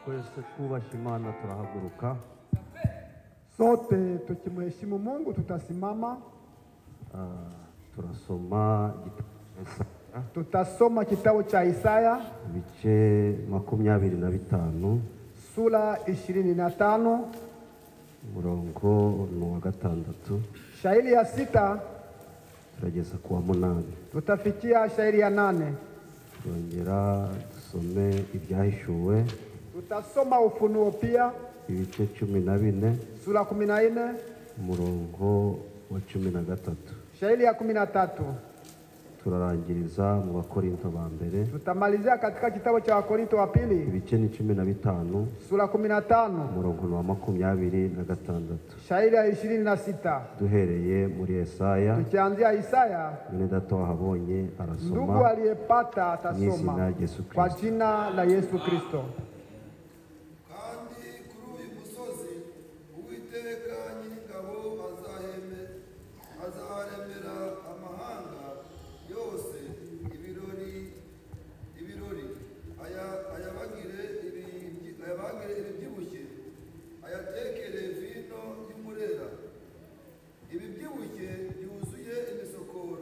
Twese twubashye Imana turahaguruka. Sote tukimheshimu Mungu tutasimama. Turasoma igitabo cya Isaya. Tutasoma kitabu cha Isaya ibice 25 sura 25 umurongo ni uwa 6 shairi ya 6 turageza ku wa 8. Tutafikia shairi ya 8. Turongera dusome ibyahishuwe. Tutasoma Ufunuo pia ibice 14 sura 14 umurongo wa 13 shairi ya 13. Turarangiriza mu Bakorinto ba mbere. Tutamalizia katika kitabu cha Wakorinto wa pili ibice ni 15 sura 15 umurongo wa 26 shairi ya 26. Duhereye muri Yesaya, tukianzia Isaya. Mwene data wahabonye arasoma. Ndugu aliyepata atasoma kwa jina la Yesu Kristo. Kandi kuri uyu musozi Uwiteka Nyiringabo azaharemera amahanga yose ibirori ayabagire ibibyibushye, ayatekere vino y'umurera, ibibyibushye byuzuye imisokoro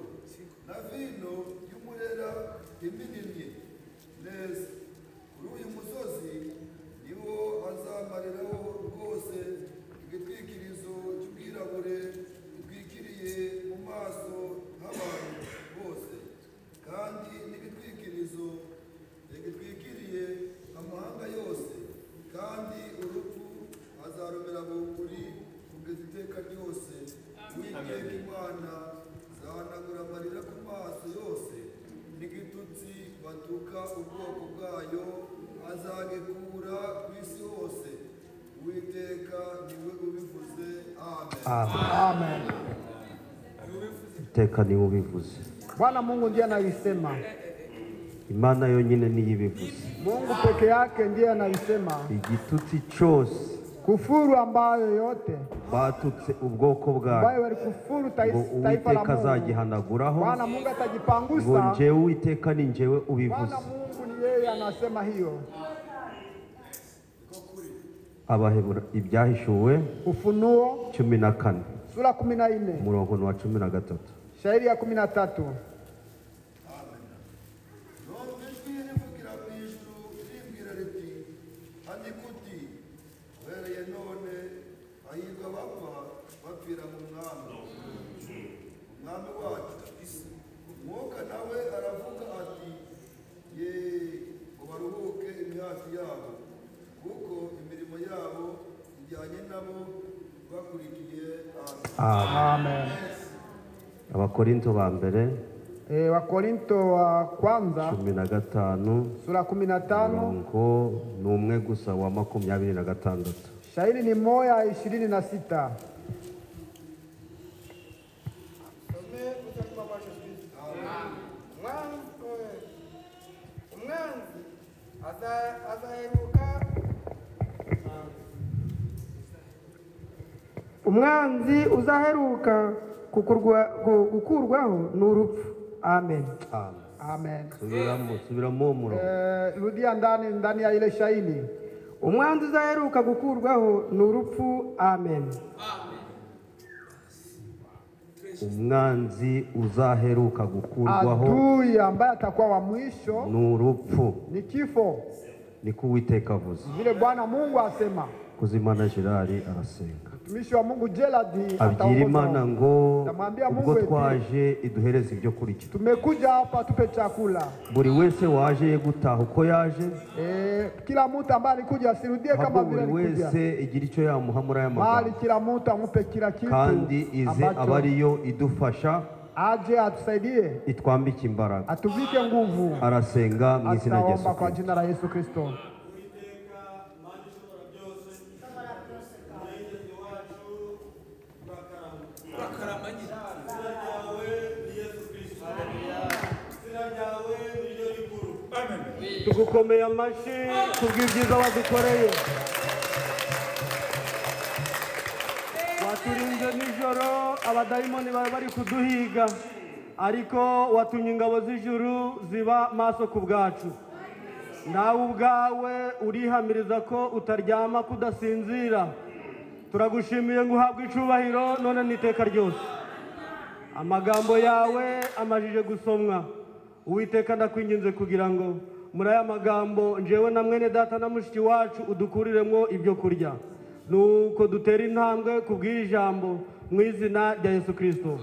na vino y'umurera imininnye neza. Kuri uyu musozi niwo azamariraho rwose igitwikirizo cy'ubwirabure gitwikiriye mu maso h'abantu bose, kandi n'igitwikirizo gitwikiriye amahanga yose, kandi urupfu azarumira bunguri kugeza iteka ryose. Uwiteka Imana azahanagura amarira ku maso yose, n'igitutsi batuka ubwoko bwayo azagikura ku isi hose. Uwiteka niwe ubivuze. Amen. Amen. Iteka niwe ubivuze. Bwana Mungu ndiye anayisema. Imana yonyine niyo ibivuze. Mungu peke yake ndiye anayisema. Igitutsi cyose, kufuru ambayo yote batutse ubwoko bwawe, ambayo walikufuru taifa la Uwiteka Mungu, azagihanaguraho. Bwana Mungu atajipangusa. Ngo njyewe Uwiteka ni njyewe ubivuze. Bwana Mungu ni yeye anasema hiyo. Abahebura ibyahishuwe Ufunuo 14 sura 14 umurongo wa 13 shairi ya 13. Numva ijwi rivugira mu ijuru rimbwira riti, andika uti uhereye none hahirwa abapfa bapfira mu Mwami wacu. Umwuka nawe aravuga ati, ye ngo baruhuke imihati yabo, kuko imirimo yabo ijyanye nabo bakurikiye. Amen. Abakorinto ba mbere, Wakorinto wa kwanza 15 sura 15 umurongo ni umwe gusa wa 26 shairi ni moya 26. Umwanzi uzaheruka gukurwaho ni urupfu. Amen. Amen. Subiramo umurongo. Rudia ndani ya ile shairi. Umwanzi uzaheruka gukurwaho ni urupfu. Amen. Umwanzi uzaheruka gukurwaho, adui ambaye atakuwa wa mwisho ni urupfu, ni kifo. Niko Uwiteka avuze. Vile Bwana Mungu asema. Kuzimana Gerard arasenga. Mtumishi wa Mungu Gerard abwira Imana ngo Namwambia Mungu ubwo eti, twaje iduhereze ibyo kurya. Tumekuja hapa tupe chakula. Buri wese waje gutaha uko yaje. Kila mtu ambaye alikuja asirudie kama ahubwo vile buri alikuja. wese igira icyo yamuha muri aya Bali magambo, kila mtu amupe kila kitu kandi ize ambacho aba ariyo idufasha, aje atusaidie, itwambike imbaraga. atuvike nguvu. Arasenga mu izina rya Yesu Ataomba kwa Kristo. jina la Yesu Kristo. Tugukomeye amashyi kubw'ibyiza wadukoreye. Waturinze nijoro abadayimoni bari bari kuduhiga, ariko watumye ingabo z'ijuru ziba maso ku bwacu. Nawe ubwawe urihamiriza ko utaryama kudasinzira. Turagushimiye ngo uhabwe icubahiro none n'iteka ryose. Amagambo yawe amajije gusomwa. Uwiteka ndakwinginze kugira ngo muri aya magambo njewe na mwene data na mushiki wacu udukuriremo ibyo kurya, nuko dutera intambwe kubwira ijambo mu izina rya Yesu Kristo.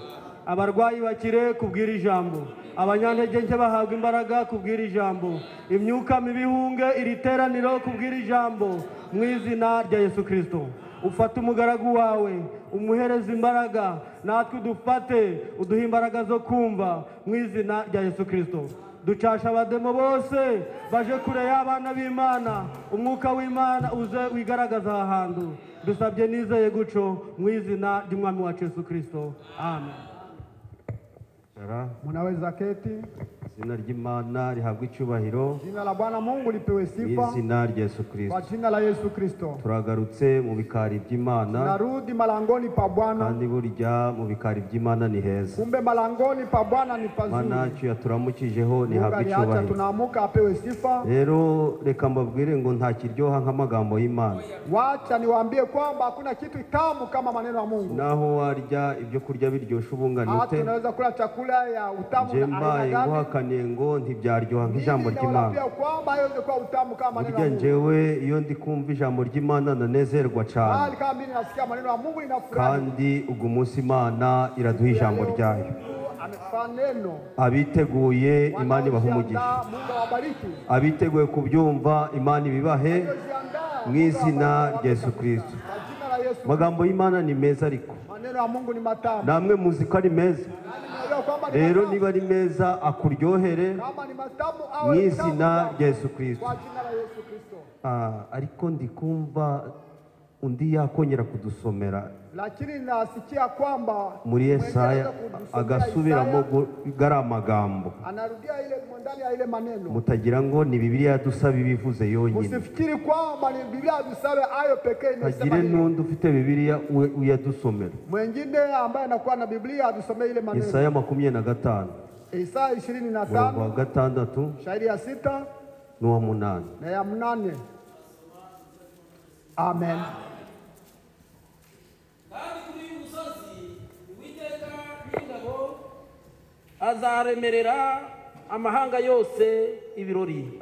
Abarwayi bakire kubwira ijambo, abanyantege nke bahabwa imbaraga kubwira ijambo, imyuka mibi ihunge iri teraniro kubwira ijambo mu izina rya Yesu Kristo. Ufate umugaragu wawe umuhereze imbaraga, natwe dufate uduhe imbaraga zo kumva mu izina rya Yesu Kristo. Ducasha abademo bose baje kure y'abana b'Imana, umwuka w'Imana uze wigaragaza aha hantu. Dusabye nizeye guco mu izina ry'Umwami wacu Yesu Kristo, amen. Munaweza keti. Izina ry'Imana rihabwe icyubahiro. Jina la Bwana Mungu lipewe sifa. Izina rya Yesu Kristo. Kwa jina la Yesu Kristo. Turagarutse mu bikari by'Imana. Narudi malangoni pa Bwana. Kandi burya mu bikari by'Imana ni heza. Kumbe malangoni pa Bwana ni pazuri. Mana yacu yaturamukijeho nihabwe icyubahiro. Tunamuka apewe sifa. Rero reka mbabwire ngo nta kiryoha nk'amagambo y'Imana. Wacha niwaambie kwamba hakuna kitu tamu kama maneno ya Mungu. Naho warya ibyo kurya biryoshye ubungana ute? Hata unaweza kula chakula ya utamu na aina gani? Nguhakaniye ngo ntibyaryoha nk'ijambo ry'Imana. Burya njyewe iyo ndi kumva ijambo ry'Imana ndanezerwa cyane. Kandi ugu munsi Imana iraduha ijambo ryayo. Abiteguye Imana ibahe umugisha, abiteguye kubyumva Imana ibibahe mu izina rya Yesu Kristo. Amagambo y'Imana ni meza, ariko namwe muzi ko ari meza. Rero niba ari meza akuryohere mu izina rya Yesu Kristo. Ariko ndikumva undi yakongera kudusomera lakini nasikia kwamba muri Yesaya agasubiramo gari magambo, anarudia ile ndani ya ile maneno. Mutagira ngo ni Bibiliya dusaba ibivuze yonyine. Usifikiri kwamba ni Biblia dusabe ayo pekee inasema. Hagire n'undi ufite Bibiliya uyadusomera. Mwingine ambaye anakuwa na Biblia adusomee ile maneno. Yesaya 25. Isaya 25. Wa gatandatu. Shairi ya 6 n'uwa 8. Na ya 8. Amen. Kandi kuri uyu musozi Uwiteka Nyiringabo azaremerera amahanga yose ibirori,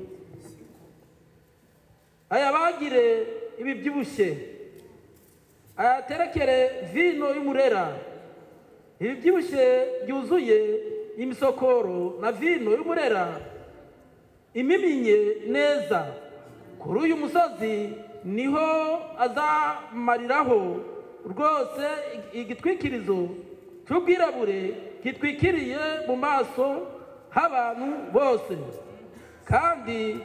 ayabagire ibibyibushye, ayaterekere vino y'umurera, ibibyibushye byuzuye imisokoro na vino y'umurera imiminye neza. Kuri uyu musozi niho azamariraho rwose igitwikirizo cy'ubwirabure gitwikiriye mu maso h'abantu bose, kandi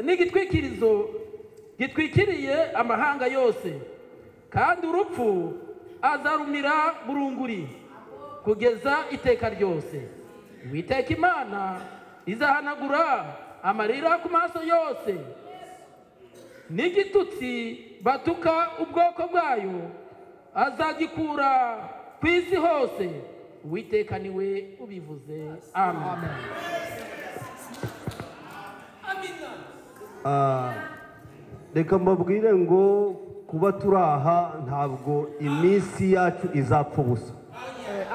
n'igitwikirizo gitwikiriye amahanga yose, kandi urupfu azarumira burunguri kugeza iteka ryose. Uwiteka Imana izahanagura amarira ku maso yose, n'igitutsi batuka ubwoko bwayo azagikura ku isi hose. Uwiteka niwe ubivuze. Amen. Reka mbabwire ngo kuba turaha ntabwo iminsi yacu izapfa ubusa.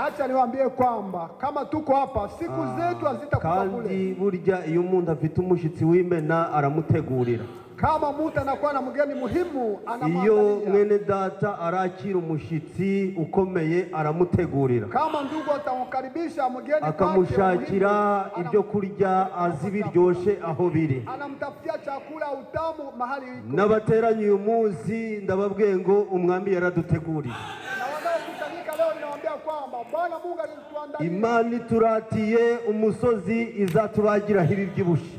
Acha niwaambie kwamba kama tuko hapa siku zetu hazitakufa bure. Kandi burya iyo umuntu afite umushitsi w'imena aramutegurira. Kama mtu anakuwa na mgeni muhimu anamwandalia. Iyo mwene data arakira umushitsi ukomeye aramutegurira. Kama ndugu atamkaribisha mgeni akamushakira ibyo kurya azi biryoshe aho biri. Anamtafutia chakula utamu mahali iko. N'abateranye uyu munsi ndababwiye ngo umwami yaraduteguriye. Na wanaokusanyika leo ninawaambia kwamba Bwana Mungu alituandalia. Imana ituratiye umusozi izatubagiraho ibibyibushye.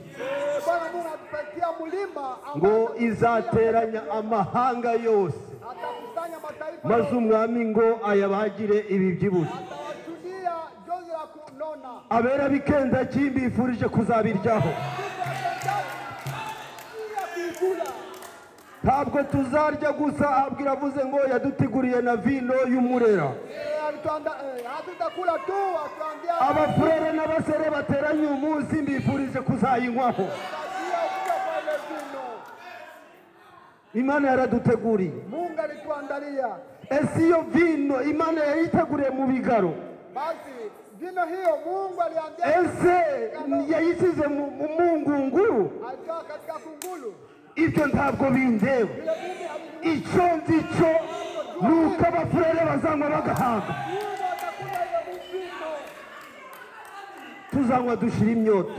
Bwana Mungu atupatia mulima ngo izateranya amahanga yose, atakusanya mataifa maze umwami ngo ayabagire ibibyibushye. Atawachunia jozi la kunona. Abera bikenda kimbifurije kuzabiryaho. Ntabwo tuzarya gusa, ahubwo iravuze ngo yaduteguriye na vino y'umurera. Abafurere n'abasere bateranye uyu munsi mbifurije kuzayinywaho. Imana yaraduteguriye. Mungu alituandalia. Ese iyo vino Imana yayiteguriye mu bigaro? Basi vino hiyo Mungu aliandaa. Ese yayisize mu ngunguru? Alitoa katika kungulu. Ibyo ntabwo bindeba. Icyo nzi cyo nuko abafurere bazanywa bagahaga. Tuzanywa dushira imyota.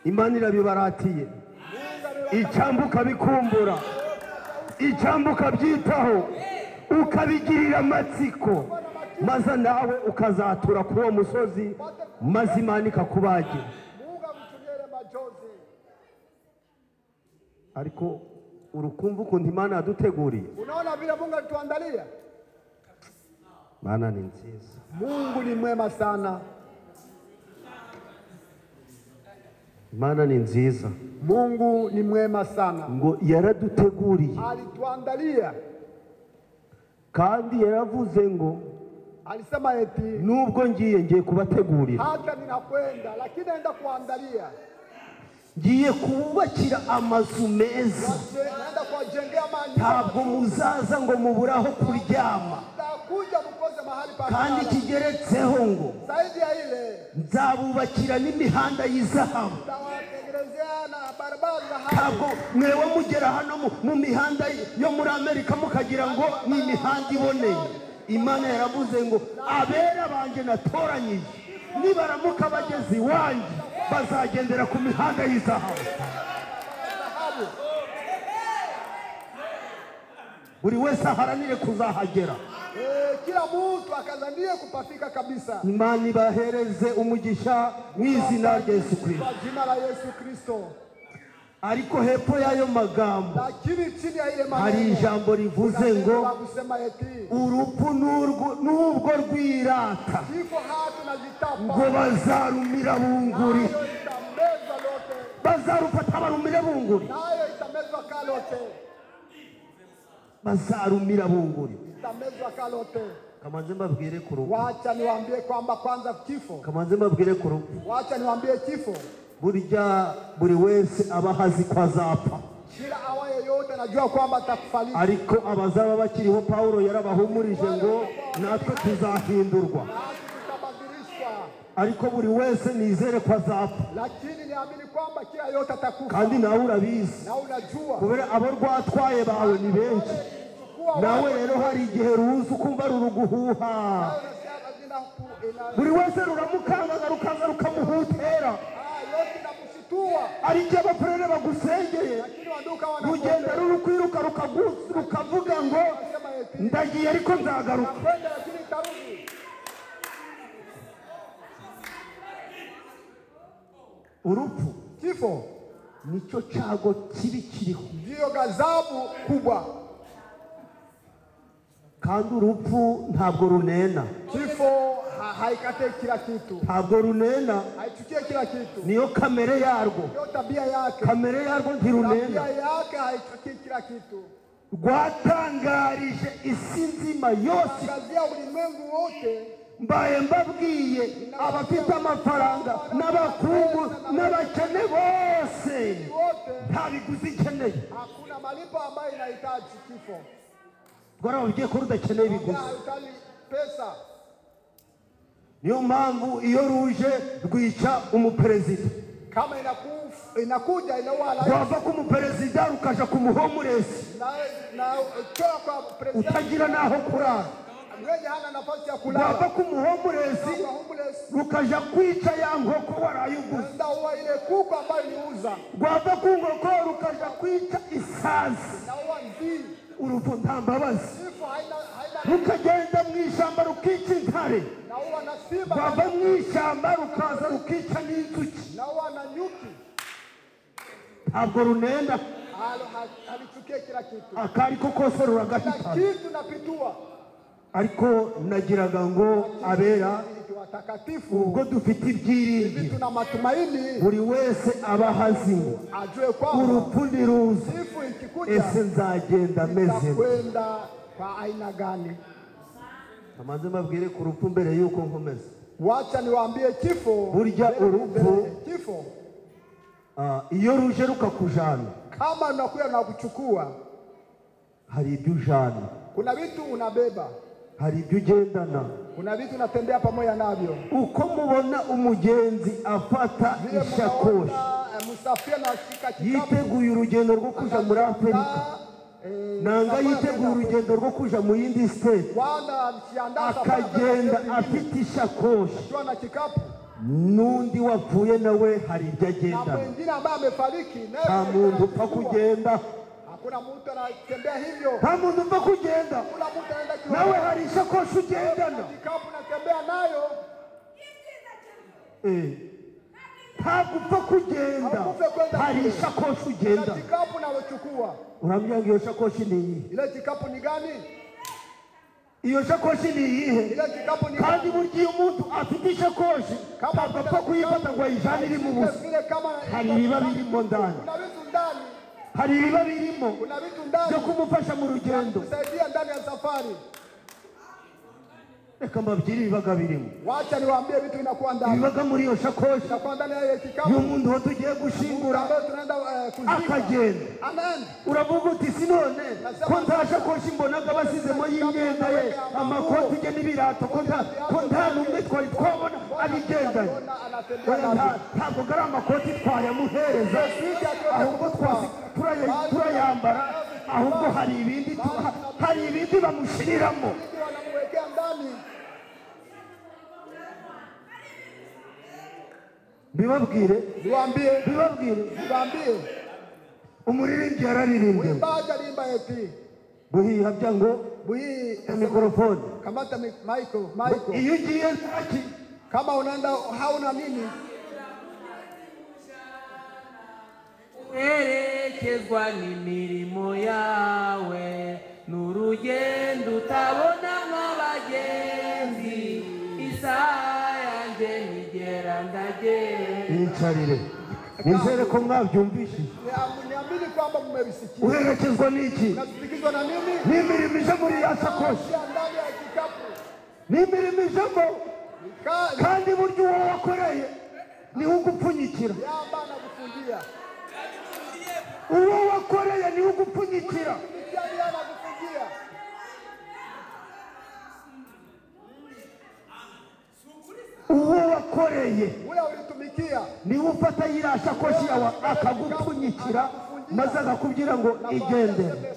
Imana irabibaratiye. Icyambu bikumbura, icyambu ukabyitaho, ukabigirira amatsiko, maze nawe ukazatura kuri uwo musozi, maze Imana ikakubagira. Ariko urukumva ukuntu Imana yaduteguriye. Unaona vile Mungu alituandalia. Imana ni nziza. Mungu ni mwema sana. Imana ni nziza. Mungu ni mwema sana. Ngo yaraduteguriye. Alituandalia. Kandi yaravuze ngo alisema eti nubwo ngiye kubategurira. Hata ninakwenda lakini naenda kuandalia. Ngiye kububakira amazu meza. Naenda kuwajengea manyumba. Ntabwo muzaza ngo mubure aho kuryama. Mtakuja mkose mahali pa kulala. Kandi kigeretseho ngo zaidi ya ile nzabubakira n'imihanda y'izahabu. Nitawatengenezea na barabara za dhahabu. Ntabwo mwewe mugera hano mu mihanda yo muri Amerika mukagira ngo ni imihanda iboneye. Imana yaravuze ngo abera banjye natoranyije nibaramuka bageze iwanjye bazagendera ku mihanda y'izahabu. Buri wese aharanire kuzahagera. Kila mtu akazanie kupafika kabisa. Imana ibahereze umugisha mu izina rya Yesu Kristo. Kwa jina la Yesu Kristo. Ariko hepfo y'ayo magambo lakini chini ya ile maneno hari ijambo rivuze ngo urupfu n'ubwo rwirata ngo bazarumira bunguri, bazarufata barumire bunguri, bazarumira bunguri. Kamanze mbabwire ku rupfu. Wacha niwaambie kwamba kwanza kifo. Kamanze mbabwire ku rupfu. Wacha niwaambie kifo. Burya buri wese aba azi ko azapfa. Kila awaye yote anajua kwamba atakufariki. Ariko abazaba bakiriho Paulo yarabahumurije ngo natwe tuzahindurwa. Ariko buri wese nizere ko azapfa. Lakini niamini kwamba kila yote atakufa. Kandi nawe urabizi. Na unajua. Kubera abo rwatwaye bawe ni benshi. Nawe rero hari igihe ruza ukumva ruruguhuha. Buri wese ruramukanga rukaza rukamuhutera. Ari igihe abafurere bagusengeye rugenda rurukwiruka rukavuga ngo ndagiye ariko nzagaruka. Urupfu kifo nicyo cyago kibi kiriho, ndiyo gazabu kubwa. Kandi urupfu ntabwo runena. Kifo haikate kila kitu. Ntabwo runena, haichukie kila kitu. Niyo kamere yarwo. Niyo tabia yake. Kamere yarwo ntirunena. Tabia yake haichukie kila kitu. Rwatangarije isi nzima yose. Tangazia ulimwengu wote. Mbaye mbabwiye abafite amafaranga n'abakungu n'abakene bose nta biguzi ikeneye. Hakuna malipo ambayo inahitaji kifo. Rwarababwiye ko rudakeneye ibiguzi. Niyo mpamvu iyo ruje rwica umuperezida. Kama inakuja inaua rais. Rwava ku muperezida rukaja ku muhomuresi. Na kwa president utagira naho kurara. Mwenye hana nafasi ya kulala. Rwava ku muhomuresi rukaja kwica ya nkoko warayuguze. Ndaua ile kuku ambayo iliuza. Rwava ku nkoko rukaja kwica isazi. Naua nzi. Urupfu nta mbabazi. Rukagenda mu ishyamba rukica intare. Rwava mu ishyamba rukaza rukica n'inzuki. Ntabwo runenda. Akariko kose ruragahitana. Ariko nagiraga ngo abera ubwo dufite ibyiringiro buri wese aba ahazi ngo urupfu niruza ese nzagenda meze. Kamanze mbabwire ku rupfu mbere yuko nkomeza. Wacha niwaambie kifo. Burya urupfu kifo Iyo ruje rukakujana, kama unakuya na kuchukua, hari ibyo ujana, kuna vitu unabeba, hari ibyo ugendana, kuna vitu unatembea pamoja navyo. Uko mubona umugenzi afata ishakoshi yiteguye urugendo rwo kuja muri Afrika, nanga yiteguye urugendo rwo kuja mu yindi state, akagenda afite ishakoshi, n'undi wapfuye nawe hari ibyo agendana. Nta muntu upfa kugenda, nta muntu upfa kugenda, nawe hari ishakoshi ugendana. Ntabwo upfa kugenda, hari ishakoshi ugendana. Urambwira ngo iyo shakoshi ni iyihe? Iyo shakoshi ni iyihe? Kandi burya iyo umuntu afite ishakoshi ntabwo apfa kuyifata ngo ayijane iri mu busa. Hari ibiba birimo ndani, hari ibiba birimo byo kumufasha mu rugendo. Reka mbabwire ibibaga birimo. Ibibaga muri iyo shakoshi y'umuntu wo tugiye gushingura akagenda. Uravuga uti si none ko nta shakoshi mbonaga basizemo y'imyenda ye, amakoti ye n'ibirato, ko nta n'umwe twari twabona abigendanye. Ntabwo ari amakoti twayamuhereza, ahubwo turayambara, ahubwo hari ibindi bamushiriramo. Bibabwire, bibabwire. Umuririmbyi yararirimbye buhiha bya ngo mikrofone, kamata Michael. Iyo ugiye ntaki, kama unaenda hauna nini, uherekezwa n'imirimo yawe, n'urugendo utabona nk'abagenzi, isaha yanjye nigera ndagenda. Yicarire, nizere ko mwabyumvishije. Niamini kwamba mmevisikia. Uherekezwa n'iki? Unasindikizwa na nini? N'imirimo ije muri ya sakoshi, n'imirimo ijemo. Kandi burya uwo wakoreye niwe ugupfunyikira. Uwo wakoreye niwe ugupfunyikira. Uwo wakoreye niwe ufata yiriya shakoshi yawe akagupfunyikira, maze akakubwira ngo igendere.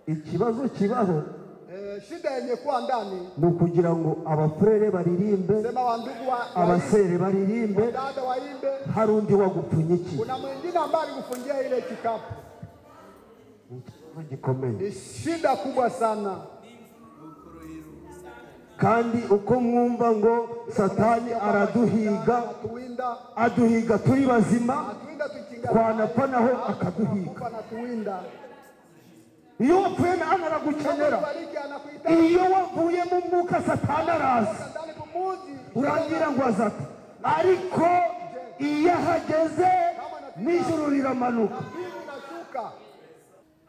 Ikibazo kibaho ni ukugira ngo abafurere baririmbe, abasere baririmbe, hari undi wagupfunyikiye. Ikibazo gikomeye, shida kubwa sana. Kandi uko mwumva ngo Satani araduhiga, aduhiga turi bazima, twanapfa naho akaduhiga. Iyo wapfuye aragukenera. Iyo wavuye mu mwuka Satani araza, urangira ngo azate, ariko iyo ahageze n'ijuru riramanuka.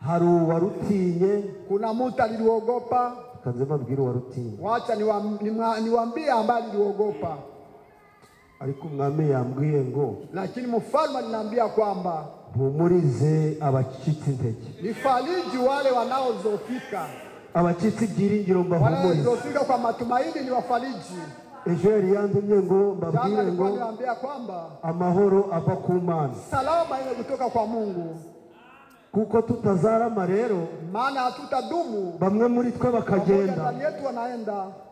Hari uwarutinye, kuna mtu aliogopa. Kanze mbabwire uwarutinye. Wacha niwaambie ambaye aliogopa. Ariko umwami yambwiye ngo, lakini mfalme aliniambia kwamba mpumurize abacitse intege, nifariji wale wanaozofika, abacitse ibyiringiro mbahumurize, wanaozofika kwa matumaini ni wafariji. Ejo yari yantumye ngo mbabwire ngo amahoro ava ku Mana, salama ile kutoka kwa Mungu. Kuko tutazarama rero, maana hatutadumu, bamwe muri twe bakagenda.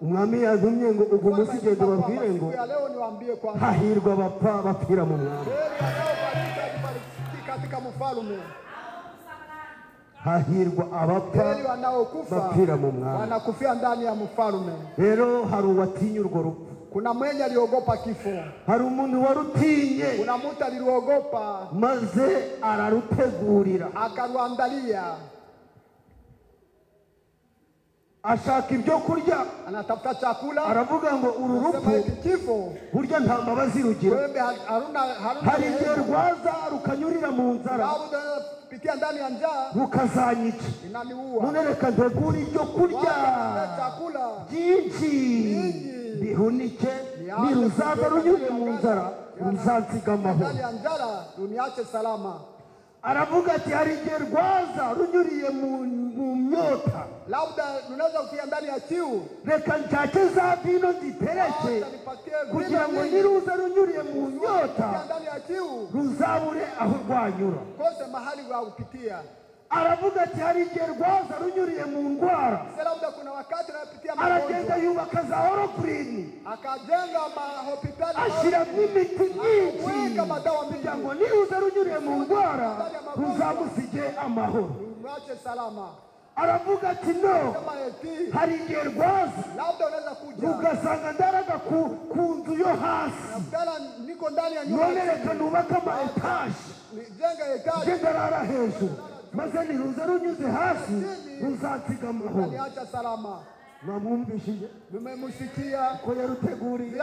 Umwami yantumye ngo ugu munsi genda babwire ngo hahirwa abapfa bapfira mu mwami, hahirwa abapfa bapfira mu mwami, wanakufia ndani ya mfalme. Rero hari uwatinya urwo rupfu. Kuna mwenye aliogopa kifo. Hari umuntu warutinye. Kuna mtu aliogopa, maze ararutegurira, akaruandalia. Ashaka ibyo kurya, anatafuta chakula. Aravuga ngo uru rupfu kifo burya nta mbabazi rugira. Hari igihe rwaza rukanyurira mu nzara, pitia ndani ya njaa, rukazanyica. None reka ntegure ibyo kurya byinshi, bihunike, Niruzaza runyuriye mu nzara ruzansiga amahoro. Aravuga ati hari igihe rwaza runyuriye mu myota, reka nshake za vino nzitereke kugira ngo niruza runyuriye mu myota ruzabure aho rwanyura. Aravuga ati hari igihe rwaza runyuriye mu ndwara. Aragenda yubaka za orokurini, ashyiramo imiti myinshi kugira ngo niruza runyuriye mu ndwara ruzamusige amahoro. Aravuga ati no, hari igihe rwaza rugasanga ndaraga ku nzu yo hasi, none reka nubake ama etaje nge ndarara hejuru, maze niruza runyuze hasi ruzansiga amahoro. Mwamwumvishije ko yaruteguriye,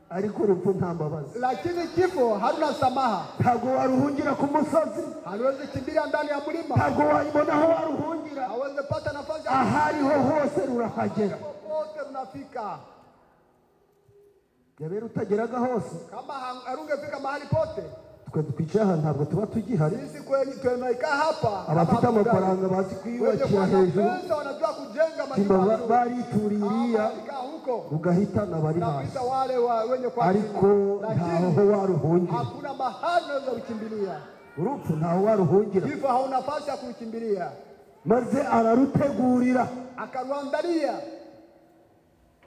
ariko urupfu nta mbabazi. Lakini kifo haruna samaha. Ntabwo waruhungira ku musozi, haliwezi kimbilia ndani ya mlima, ntabwo wayibona aho waruhungira, hawezi pata nafasi, ahariho hose rurahagera, popote runafika. Yabera utageraga hose, kama harungefika mahali pote. Twe twicaye aha ntabwo tuba tugihari. Sisi tumekaa hapa, abafite amafaranga bazi kwiyubakira hejuru, barituriye iriya ugahitana abari hasi, ariko ntaho waruhungira. Hakuna mahali unaweza kukimbilia urupfu, ntaho waruhungira. Kifo hauna nafasi ya kukimbilia. Maze ararutegurira, akaruandalia.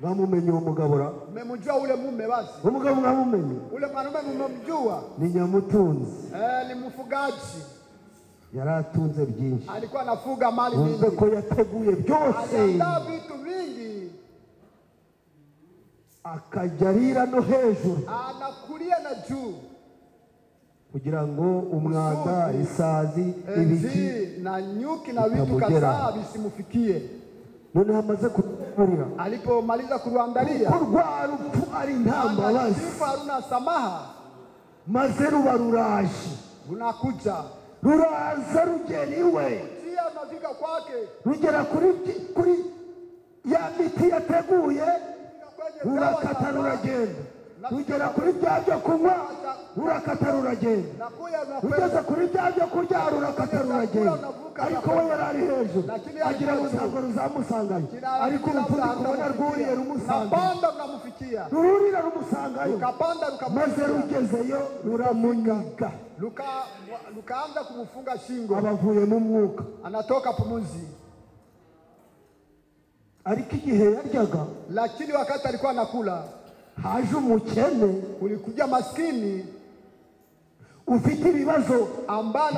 Mwamumenye uwo mugabo ra? Mmemjua ule mume basi. Umugabo mwamumenye? Ule mwanamume mmemjua? Ni nyamutunzi. Ni mfugaji. Yaratunze byinshi. Alikuwa anafuga mali mingi. Wumve ko yateguye byose. Aliandaa vitu vingi. Akajya arira no hejuru. Anakulia na juu. Kugira ngo umwanda, isazi, ibiki na nyuki na vitu kadhaa visimufikie. Noneho amaze kurutegurira, alipomaliza kuruandalia, kuko rwa rupfu ari nta mbabazi, kifo haruna samaha, maze ruba ruraje, runakuja, ruraza rugera iwe, unafika kwake, rugera kuri ya miti yateguye, rurakata ruragenda, rugera kuri bya byo kunywa, rurakata ruragenda, rugeze kuri bya byo kurya, rurakata ruragenda. Ariko we yari ari hejuru agira ngo ntabwo ruzamusangayo, ariko urupfu ndi kubona rwuriye rumusangayo, rururira rumusangayo, maze rugezeyo ruramunyiga, lukaanza kumufunga shingo, abavuyemo umwuka, anatoka pumuzi. Ariko igihe yaryaga, lakini wakati alikuwa anakula, haje umukene, kulikuja maskini ufite ibibazo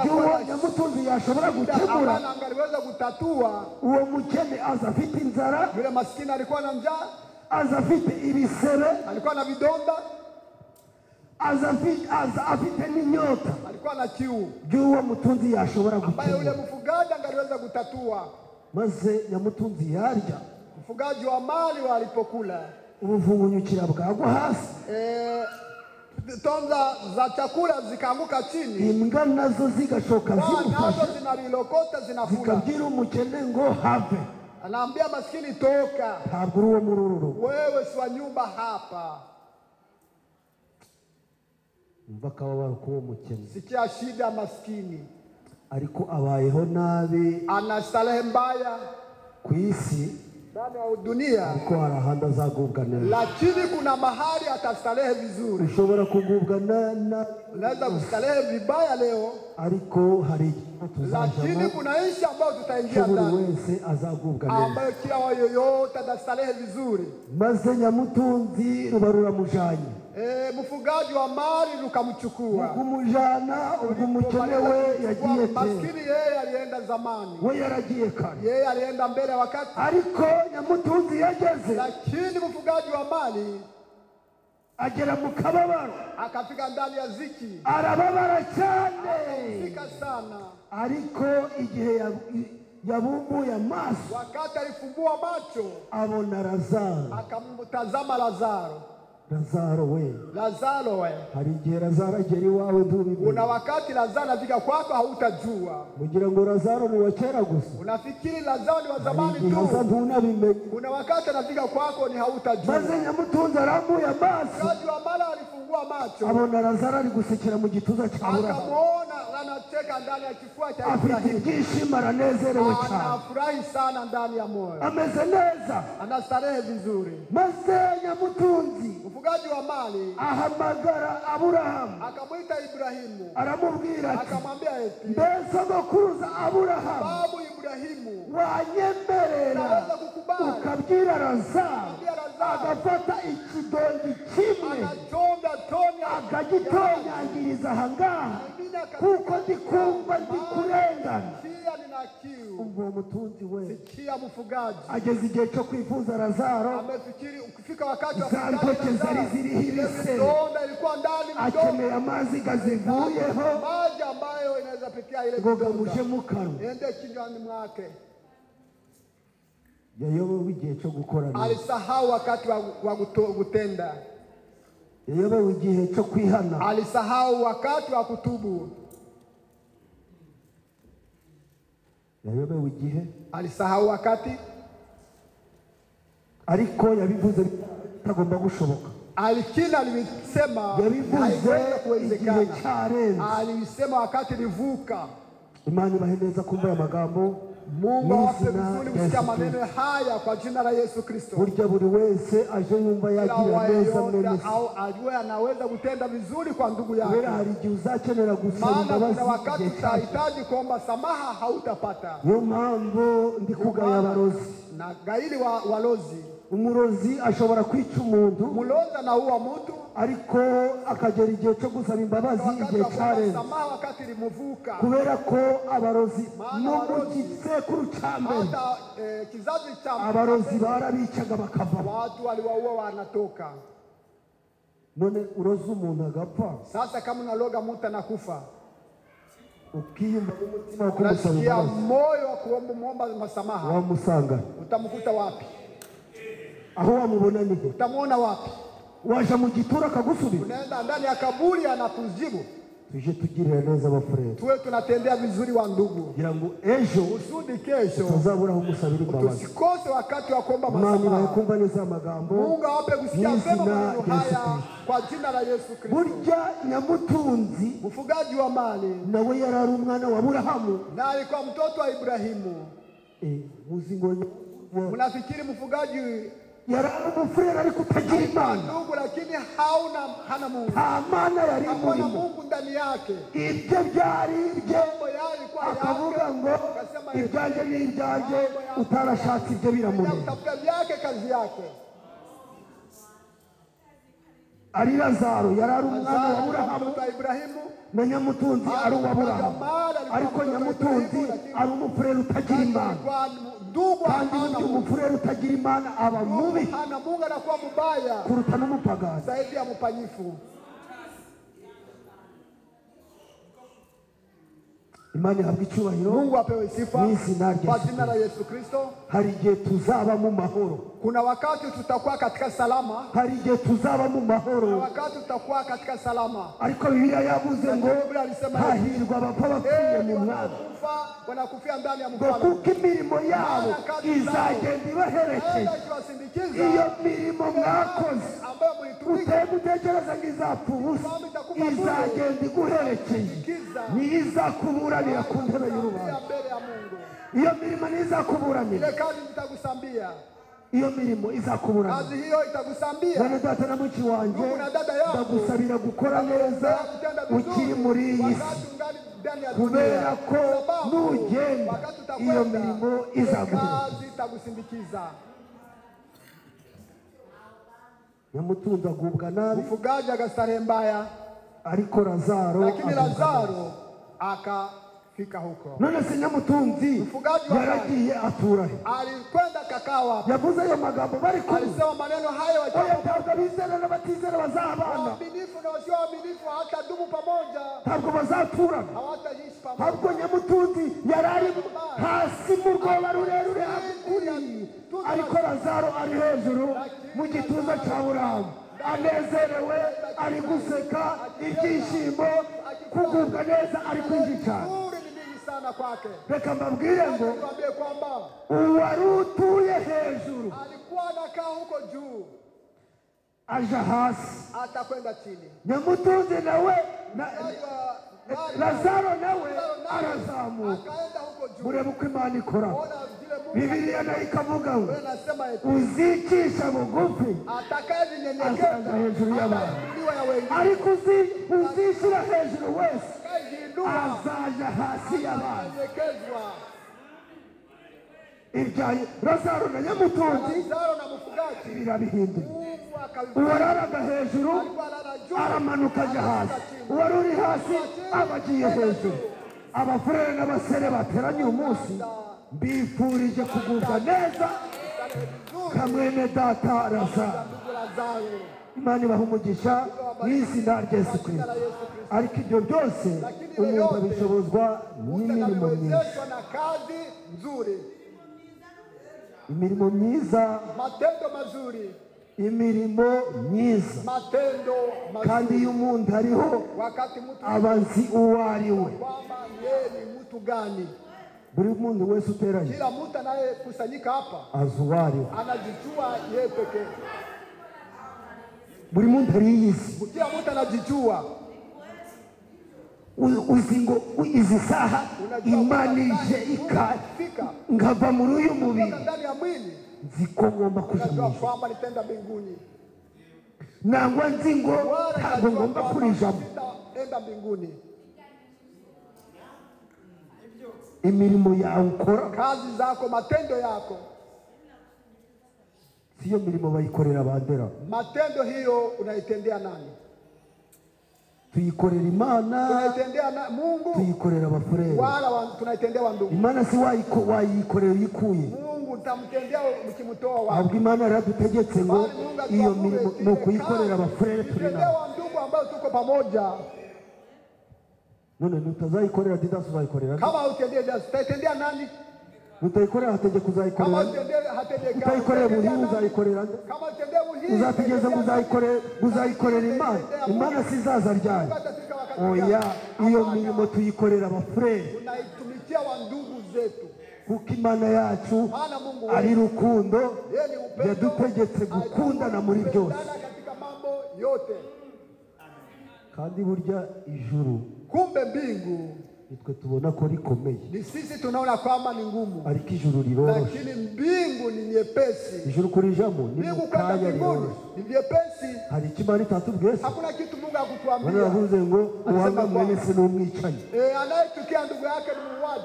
by'uwo nyamutunzi yashobora gukemura. Angaliweza kutatua. Uwo mukene aza afite inzara, yule maskini alikuwa na njaa, aza afite ibisebe, alikuwa na vidonda, aza afite n'inyota, alikuwa na kiu by'uwo mutunzi yashobora ambaye yule gukemura. mfugaji angaliweza kutatua. Maze nyamutunzi yarya, mfugaji wa mali walipokula, ubuvungunyukira bwagwa hasi, tonza za chakula zikaanguka chini, imbwa nazo zigashoka zimufashe, zinalilokota zinakula, zikabwira umukene ngo have. Anaambia maskini toka, ntabwo uri uwo muri uru rugo, wewe si wa nyumba hapa. Umva akababaro k'uwo mukene. Sikia shida maskini. Ariko abayeho nabi, ana starehe mbaya ku isi, ndani ya dunia, ariko hari ahandi azagubwa neza. Lakini kuna mahali atastarehe vizuri. Ushobora kugubwa na unaweza kustarehe vibaya leo, ariko hari igihe tuzajamo, lakini kuna nchi ambayo tutaingia buri ndani wese azagubwa neza, ambayo kila yoyote atastarehe vizuri. Maze nyamutunzi ruba ruramujanye, mfugaji wa mali rukamchukua, kumujana ubwo umukene we yagiye kera, maskini yeye alienda zamani, we yaragiye kare, yeye alienda mbele wakati, ariko nyamutunzi yageze, lakini mfugaji wa mali agera mu kababaro, akafika ndani ya ziki, arababara cyane, akafika sana. Ariko igihe yabumbuye amaso, wakati alifumbua macho, abona Lazaro, akamtazama Lazaro. Lazaro we, Lazaro we, hari igihe Lazaro agera iwawe ntubimenye. Kuna wakati Lazaro anafika kwako hautajua. Mugira ngo Lazaro ni wa kera gusa. Unafikiri Lazaro ni wa zamani tu. Ntunabimenye. Kuna wakati anafika kwako ni hautajua. Maze nyamutunzi arambuye amaso. Mfugaji wa mali alifungua macho. Abona Lazaro ari gusekera mu gituza cya Aburahamu. Akamuona anacheka ndani ya kifua cha Ibrahimu. Afite ibyishimo, aranezerewe cyane. Anafurahi sana ndani ya moyo. Ameze neza. Anastarehe vizuri. Maze nyamutunzi, mfugaji wa mali, ahamagara Aburahamu. Akamwita Ibrahimu. Aramubwira ati, akamwambia eti, mbese sogokuruza Aburahamu, babu Ibrahimu, wanyemerera ukabwira Lazaro agafata ikidongi kimwe akagitonyangiriza aha ngaha, kuko ndi kumva ndi kurengana. Umva uwo mutunzi we ageze igihe cyo kwifuza Lazaro, za ntoke zari ziriho ibisebe, akeneye amazi gazivuyeho ngo gamuje mu kanwa. Yayobewe igihe cyo gukora neza. Alisahau wakati wa kutenda. Yayobewe igihe cyo kwihana. Alisahau wakati wa kutubu. Yayobewe igihe. Alisahau wakati. Ariko yabivuze bitagomba gushoboka. Alikina alisema yabivuze igihe cyarenze. Alisema wakati livuka. Imana ibahe neza kumva aya magambo. Mungu awape vizuri kusikia maneno haya kwa jina la Yesu Kristo. Burya buri wese aje yumva yagira neza mwene se, au ajue anaweza kutenda vizuri kwa ndugu yake. Kubera hari igihe uzakenera gusaba imbabazi, maana wakati utahitaji kuomba samaha hautapata. Niyo mpamvu ndi kugaya abarozi na gaili walozi. Umurozi ashobora kwica umuntu, mulozi anaua mtu, ariko akagera igihe cyo gusaba imbabazi igihe cyarenze. Kubera ko abarozi no mu gisekuru cya mbere abarozi barabicaga bakavamo. Watu waliwaua wanatoka. None uroza umuntu agapfa. Sasa kama unaloga mtu anakufa, ukiyumva umutima wo kumusaba imbabazi, moyo wa kuomba msamaha, wamusanga utamkuta wapi? Aho wamubona ni he? Utamuona wapi? Waje mu gituro akagusubiza. Unaenda ndani ya kaburi anakujibu. Tuje tugirira neza abafurere, tuwe tunatendea vizuri wa ndugu, kugira ngo ejo usudi kesho utazabura aho umusabira imbabazi. Usikose wakati wa kuomba msamaha. Imana ibahe kumva neza amagambo. Mungu awape kusikia vema maneno haya kwa jina la Yesu Kristo. Burya nyamutunzi, mfugaji wa mali, nawe yari ari umwana wa Aburahamu, na alikuwa mtoto wa Ibrahimu. Muzi ngo mnafikiri mfugaji yari umufurere ariko utagira Imana, ndugu, lakini hana Mungu. Nta mana yari imurimo, Mungu ndani yake. Ibyo byari ibye, akavuga ngo ibyanjye ni ibyanjye, utarashatse ibyo biramureba. Kazi yake. Ari Lazaro yari ari umwana wa Aburahamu, na nyamutunzi ari uwa Aburahamu, ariko nyamutunzi ari umufurere utagira Imana. Kandi burya umufurere utagira Imana aba mubi kuruta n'umupagani. Zaidi ya mpanyifu. Imana ihabwe icyubahiro. Mungu apewe sifa kwa jina la Yesu Kristo. Hari igihe tuzaba mu mahoro. Kuna wakati tutakuwa katika salama. Hari igihe tuzaba mu mahoro. Kuna wakati tutakuwa katika salama. Ariko Bibiliya yavuze ngo hahirwa abapfa bapfiriye mu Mwami, wanakufia ndani ya mfalme, kuko imirimo yabo izagenda ibaherekeje. Iyo mirimo mwakoze utekereza ngo izapfa ubusa, izagenda iguherekeje, niyo izakuburanira ku ntebe y'urubanza. Iyo mirimo niyo izakuburanira. Iyo mirimo izakuburanira. Kazi hiyo itakusambia. Bene data na muki wanjye, ndagusabira gukora neza ukiri muri iyi si, kubera ko nugenda iyo mirimo izaguherekeza. Nyamutunzi agubwa nabi, mfugaji agastarehe mbaya, ariko Lazaro, lakini Lazaro akafika huko. None se nyamutunzi yaragiye atura he? Alikwenda kakawa. Yavuze ayo magambo bari kumwe. Alisema maneno hayo wakiwa. Oya, ntabwo abizera n'abatizera bazabana. Waaminifu na wasio waaminifu hawatadumu pamoja. Ntabwo bazaturana. Hawataishi pamoja. Ntabwo nyamutunzi yarari hasi mu rwobo rurerure hakuri, ariko Lazaro ari hejuru mu gituza cya Aburahamu. anezerewe, ari guseka, ibyishimo, kugubwa neza, ari kwinshi cyane. Reka mbabwire ngo uwari utuye hejuru aja hasi, Nyamutunzi nawe Lazaro nawe arazamuka. Murebe uko Imana ikora. Bibiliya nayo ikavuga ngo uzicisha bugufi azaza hejuru y'abantu, ariko uzishyira hejuru wese azaja hasi y'abantu. Ibya Lazaro na Nyamutunzi birabihinduye. Uwararaga hejuru aramanuka aja hasi, uwari uri hasi aba agiye hejuru. Abafurere n'abasere bateranye uyu munsi, mbifurije kugubwa neza nka mwene data Lazaro. Imana ibaha umugisha mu izina rya Yesu Kristo. Ariko ibyo byose umuntu abishobozwa n'imirimo myiza. Imirimo myiza, imirimo myiza. Kandi iyo umuntu ariho aba azi uwo ari we. Buri muntu wese uteranye azi uwo ari we. Buri muntu ariyizi. Uzi ngo izi saha Imana ije nkava muri uyu mubiri, nzi ko ngomba kuja mu ijuru, nangwa nzi ngo ntabwo ngomba kurijamo. Imirimo yawe ukora, kazi zako, matendo yako, siyo mirimo bayikorera bandera. Matendo hiyo unaitendea nani? Tuyikorera Imana, tunaitendea Mungu, tuyikorera abafurere, wala tunaitendea wandugu. Imana si wayikorera uyikuye. Mungu utamtendea mkimtoa wapi? Ahubwo Imana yaradutegetse ngo iyo mirimo ni ukuyikorera abafurere turi nabo, wandugu ambao tuko pamoja. None nutazayikorera Didas uzayikorera? Kama utendea Didas utaitendea nani? Nutayikorera Hategeka uzayikorera? Utayikorera Buhihi uzayikorera? Uzategeza ngo uzayikorera Imana? Imana sizaza ryari? Oya, iyo mirimo tuyikorera abafurere, tunaitumikia wandugu zetu, kuko Imana yacu ari rukundo, yadutegetse gukundana muri byose. Kandi burya ijuru, kumbe mbingu, nitwe tubona ko rikomeye, ni sisi tunaona kwamba ni ngumu, ariko ijuru riroroshe. Lakini mbingu ni nyepesi. Ijuru kurijamo ni mukanya riroroshe, ni vyepesi. Hari icyo Imana itatubwiye? Hakuna kitu Mungu hakutuambia. Baravuze ngo uwanga mwene se n'umwicanyi. Anayechukia ndugu yake ni muuaji.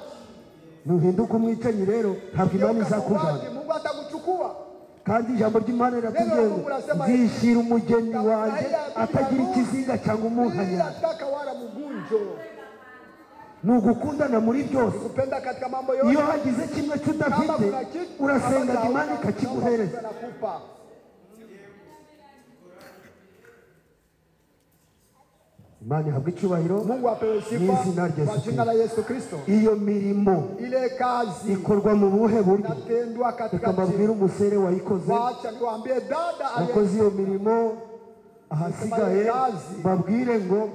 Nuhinduka umwicanyi rero ntabwo Imana izakujana. Mungu atakuchukua. Kandi ijambo ry'Imana riratubwiye ngo nzishyira umugeni wanjye atagira ikizinga cyangwa umunkanya. Ni ugukundana muri byose. Iyo hagize kimwe tudafite urasenga Imana ikakiguhereza. Imana ihabwe icyubahiro Mungu apewe sifa mu izina rya kwa jina la Yesu Kristo. Iyo mirimo ile kazi ikorwa mu buhe buryo? Inatendwa katika Reka mbabwire umusere wayikoze, wacha niwaambie dada wakoze iyo mirimo, ahasigaye babwire ngo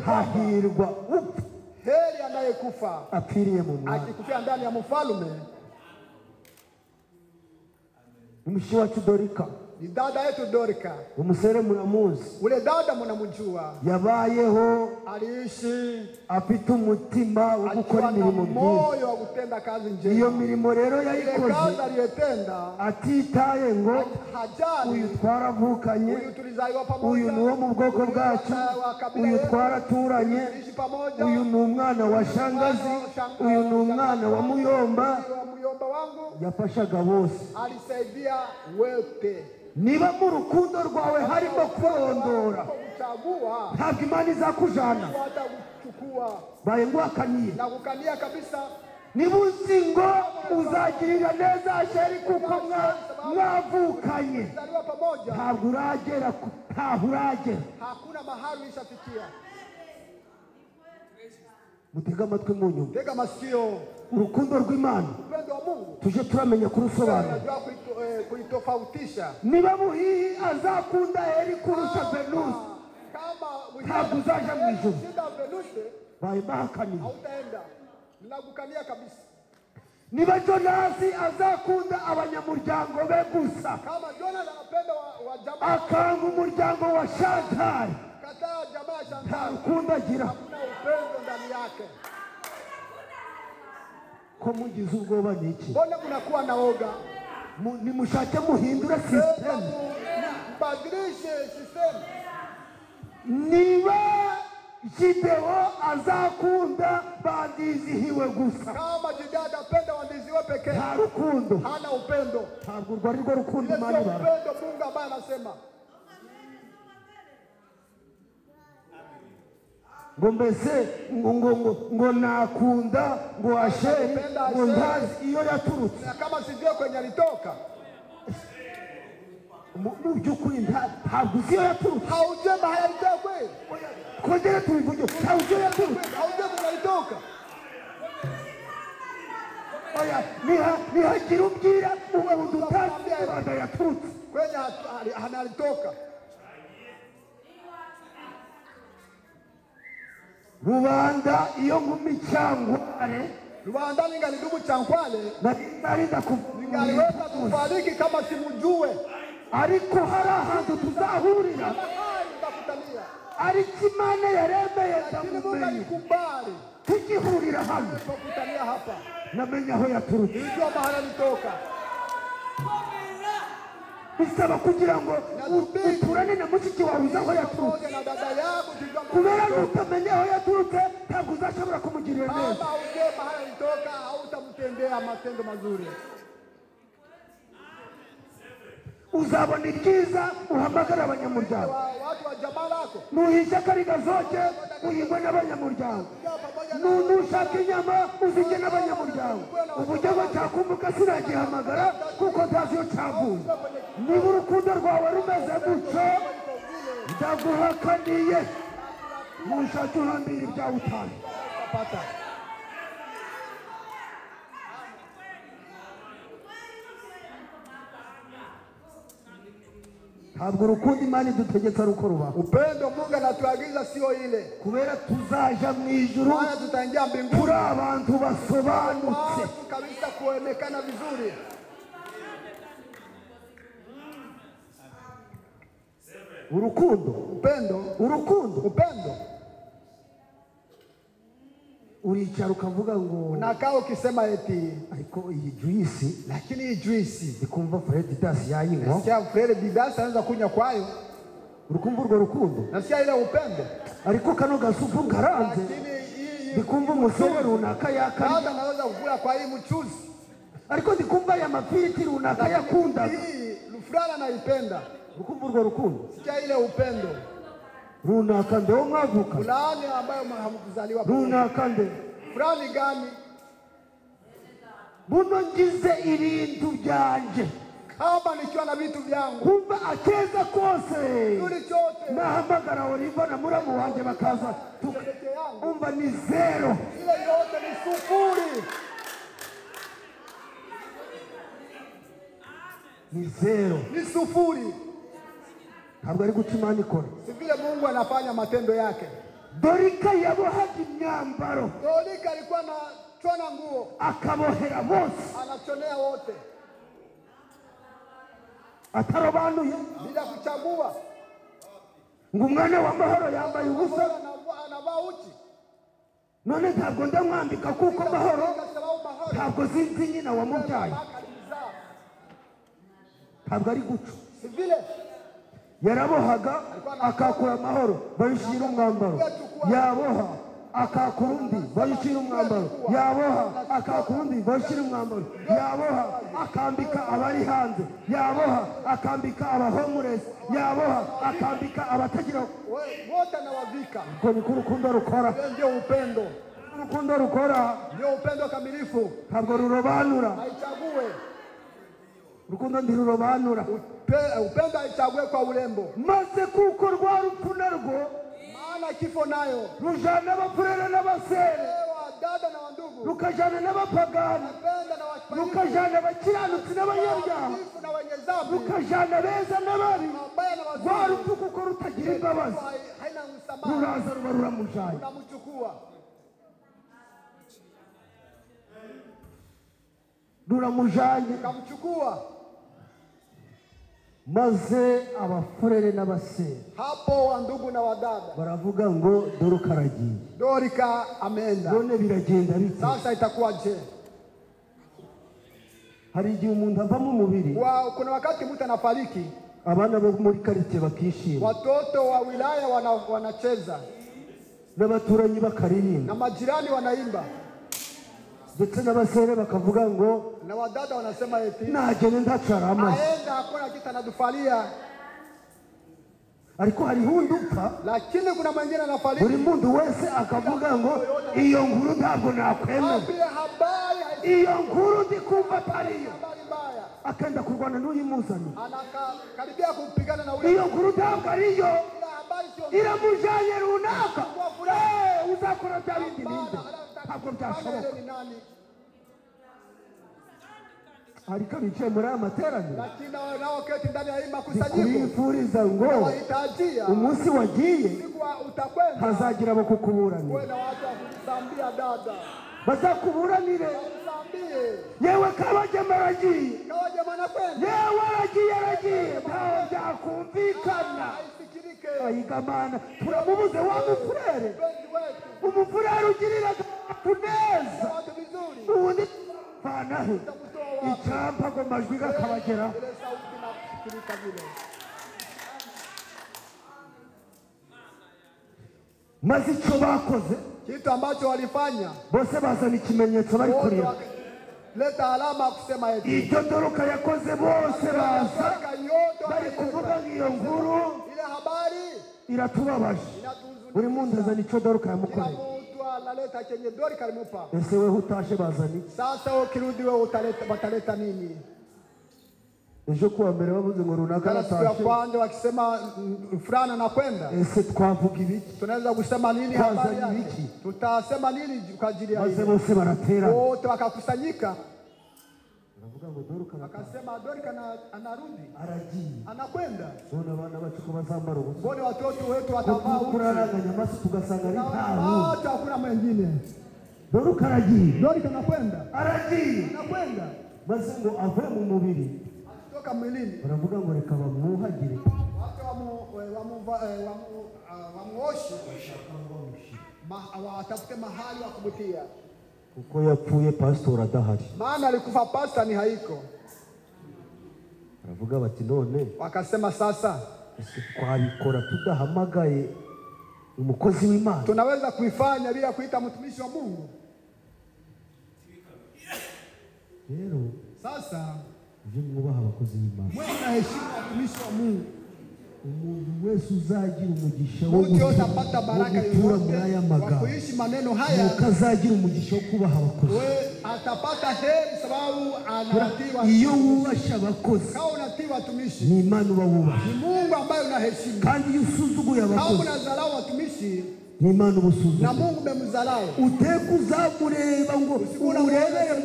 hahirwa upfa, heri anayekufa apfiriye mu mwami, akikufia ndani ya mfalme. Mushiki wacu Dorika ni dada yetu Dorika, umusere muramuzi, ule dada mnamjua, yabayeho aliishi afite umutima wo gukora imirimo myiza, moyo wa kutenda kazi njema. Iyo mirimo rero yayikoze kazi aliyetenda atitaye ngo hajali uyu twaravukanye, uyu tulizaliwa pamoja, uyu ni wo mu bwoko bwacu, uyu twaraturanye, uyu ni umwana wa shangazi, uyu ni umwana wa muyomba. Yafashaga bose, alisaidia wote. Niba mu rukundo rwawe harimo kurondora, ntabwo Imana izakujana. Baye nguhakaniye niba uzi ngo uzagirira neza Asheri kuko mwavukanye, ntabwo uragera, ntaho uragera. Mutega amatwi munyumva. Tega masikio. Urukundo rw'Imana Upendo wa Mungu tuje turamenya kurusobanura. tunajua kuitofautisha. Niba Buhihi azakunda Heri kurusha Venusi, Kama ntabwo uzaja mu ijuru. Shinda Venuste Bayibahakaniye. hautaenda. Ninakukania kabisa. Niba Jonasi azakunda abanyamuryango be gusa, Kama Jonas anapenda wa jamaa, akanga umuryango wa Chantal, kataa jamaa ya nta Chantal, rukundo agira. hakuna upendo ndani yake. Ko mugize ubwoba ni iki? Mbona mnakuwa na woga? Nimushake muhindure system. Mbadilishe system. Niba Gideon azakunda bandizihiwe gusa, Kama Gideon atapenda wandiziwe pekee, nta rukundo. hana upendo. Ntabwo urwo ari rwo rukundo Ile Imana sio ibara. upendo Mungu ambaye anasema. Ngo mbese ngo ngo ngo ngo nakunda ngo Asheri ngo ntazi iyo yaturutse. Na kama sijue kwenye alitoka. Mu by'ukuri ntabwo uzi iyo yaturutse. Haujue mahali alitoka kweli. Twongere tubivuge, ntabwo uzi iyo yaturutse. Haujue kwenye alitoka. Oya, nihagira ubwira umuntu utazi Rwanda yaturutse. Kwenye analitoka. Rubanda iyo nkumi cyangware, Rubanda ningalidumu chankwale, narinda ningaliweza kufariki kama simujue. Ariko hari ahantu tuzahurira, Mahali tutakutania. ariko Imana yaremeye Lakini Mungu ndamumenya. alikubali Tugihurira hano, tukutania hapa. namenya aho yaturutse. Nilijua mahali alitoka. Bisaba kugira ngo uturane na mushiki wawe uzi aho yaturutse. Pamoja na dada yako tujua mahali Kubera alitoka. nutamenya aho yaturutse ntabwo uzashobora kumugirira neza. Kama haujue mahali alitoka hautamtendea matendo mazuri. Uzabona ibyiza uhamagara abanyamuryango. Watu wa jamaa lako. Nuhisha kariga zote uhingwe n'abanyamuryango. Nushaka inyama uzijye n'abanyamuryango. Uburyo ngo cyakumbuka sinagihamagara kuko ntazi iyo cyavuye. Niba urukundo rwawe rumeze gutyo, ndaguhakaniye. Nushake uhambira ibyawe utazi. Pata. Ntabwo urukundo Imana idutegetse ari uko rubaho. Upendo Mungu anatuagiza sio ile. Kubera tuzaja mu ijuru Maana tutaingia mbinguni turi abantu basobanutse. watu kabisa kuonekana vizuri. Urukundo, Upendo, urukundo upendo. Uricara ukavuga ngo Unakaa ukisema eti ariko iyi juice, lakini hii juice ndikumva Fred Didas yayinywa. nasikia Fred Didas anaweza kunywa kwayo. Urukumva urwo rukundo. Nasikia ile upendo. Ariko kano gasupu ngaranze, Lakini hii ndikumva umusore runaka yakarya. Labda anaweza kukula kwa hii mchuzi. Ariko ndikumva aya mafiriti runaka yakundaga. Hii fulani anaipenda. Urukumva urwo rukundo. Sikia ile upendo. Runaka nde wo mwavuka. Fulani ambayo hamkuzaliwa pamoja. Runaka nde. Fulani gani? Buno ngize ibintu byanje. Kama nikiwa na vitu vyangu. Kumva akeza kose. Tuli chote. Nahamagara Oliva na muramu wanje bakaza. Peke yangu. Umva ni zero. Ile yote ni sufuri. Ni zero. Ni sufuri. Ntabwo ari guca Imana ikora. Si vile Mungu anafanya matendo yake. Dorika yabohaga imyambaro. Dorika alikuwa anachona nguo. Akabohera bose. Anachonea wote. Atarobanuye. Bila kuchagua. Ngo umwana wa mahoro yambaye ubusa. Anavaa uchi. None ntabwo ndamwambika kuko mahoro ntabwo sinzi nyina wamubyaye. Ntabwo ari guca. Si vile Yarabohaga akakura amahoro bayishyira umwambaro. Yaboha akakura undi bayishyira umwambaro. Yaboha akakura undi bayishyira umwambaro. Yaboha akambika abari hanze. Yaboha akambika abahomuresi. Yaboha akambika abatagira. Wote anawavika. Ubwo niko urukundo rukora. Ndio upendo. Urukundo rukora. Ndio upendo kamilifu. Ntabwo rurobanura. Haichague. Urukundo ntirurobanura. Upendo haichague kwa urembo. Maze kuko rwa rupfu narwo, maana kifo nayo rujana abapfurere n'abasere. Rukajana n'abapagani, rukajana abakiranutsi n'abanyabyaha, rukajana beza n'ababi. Rwa rupfu kuko rutagira imbabazi, ruraza ruba ruramujanye. Ruramujanye. Maze abafurere n'abasere hapo wa ndugu na wadada baravuga ngo Dorika aragiye. Dorika ameenda. None biragenda bite? Sasa itakuwa je? Hari igihe umuntu ava mu mubiri, kuna wakati mtu anafariki, abana bo muri quartier bakishima, watoto wa wilaya wanacheza, n'abaturanyi bakaririmba, na majirani wanaimba, ndetse n'abasere bakavuga ngo, na wadada wanasema eti nagende ndacarama, aenda hakuna kitu anadufalia. Ariko hari hundi upfa, lakini kuna mwingine anafariki, buri muntu wese akavuga ngo iyo nkuru ntabwo nakwemera, iyo nkuru ndi kumva atariyo, akenda kurwana n'uyimuzanye, anakaribia kupigana na ule, iyo nkuru ntabwo ariyo, iramujanye runaka, uzakora bya bindi ninde, ntabwo byashoboka. Ariko bicaye muri aya materaniro, lakini nao keti ndani ya hii makusanyiko, ndikubifuriza ngo umunsi wagiye hazagira abo kukuburanira, bazakuburanire. Yewe Kabagema aragiye, yewe aragiye, aragiye, ntaho byakumvikana. Ayigamana turamubuze wa mufurere, umufurere ugirira neza, ubundi vanahe icyampa ngo majwi gakabagera. Maze icyo bakoze, kitu ambacho walifanya, bose bazana ikimenyetso bari kurira, leta alama kusema eti ibyo Dorika yakoze, bose baza bari kuvuga iyo nkuru ile habari iratubabaje. Buri muntu azana icyo Dorika yamukoreye. Analeta chenye Dorika alimupa. Ese wewe utashe bazani? Sasa ukirudi wewe utaleta, bataleta nini? Ejo kuwa mbere bavuze ngo runaka aratashe, kwanza wakisema fulana anakwenda, ese twavuga ibiki? Tunaweza kusema nini habari yake? Tutasema nini kwa ajili ya maze bose baratera, wote wakakusanyika, baravuga ngo Dorika akasema Dorika anarudi, aragiye, anakwenda. None abana bacu ko bazambara ubusa, mbone watoto wetu watavaa uchi, kuraranganya amaso tugasanga ari ntawe, hata hakuna mwingine. Dorika aragiye, Dorika anakwenda, aragiye, anakwenda. Maze ngo ave mu mubiri, kutoka mwilini, baravuga ngo reka bamwuhagire, wamuoshe, watafute mahali wa kumtia, kuko yapfuye pastor adahari, maana alikufa pastor ni haiko. Baravuga bati none, wakasema sasa ese twabikora tudahamagaye umukozi w'Imana? Tunaweza kuifanya bila kuita mtumishi wa Mungu? Rero sasa uje mwubaha abakozi b'Imana, mwe mnaheshimu watumishi wa Mungu. Umuntu wese uzagira umugisha wo gutura muri aya magambo, kuishi maneno haya, ukazagira umugisha wo kubaha abakozi, we atapata heri sababu anatii. Iyo wubasha abakozi, kama unatii watumishi, ni Imana uba wubasha, ni Mungu ambaye unaheshimu. Kandi iyo usuzuguye abakozi, kama unadharau watumishi, ni Imana uba usuzuguye, na Mungu umemdharau. Uteke uzamureba ngo urebere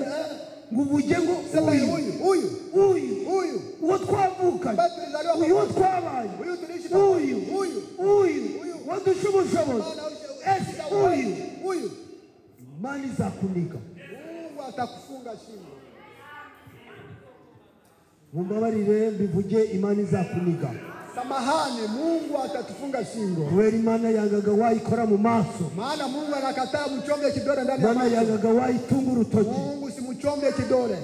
ngo uvuge ngo uyu uyu uyu uyu uwo twavukanye, uyu twabaye, uyu uyu uyu wadusha ubushobozi, ese uyu uyu Imana izakunika, Mungu atakufunga shingo. Mumbabarire mbivuge, Imana izakunika. Samahani, Mungu atatufunga shingo. Kubera Imana yangaga wayikora mu maso, maana Mungu anakataa mchonge kidole ndani ya macho. Imana yangaga wayitunga urutoki, Mungu simuchonge kidole.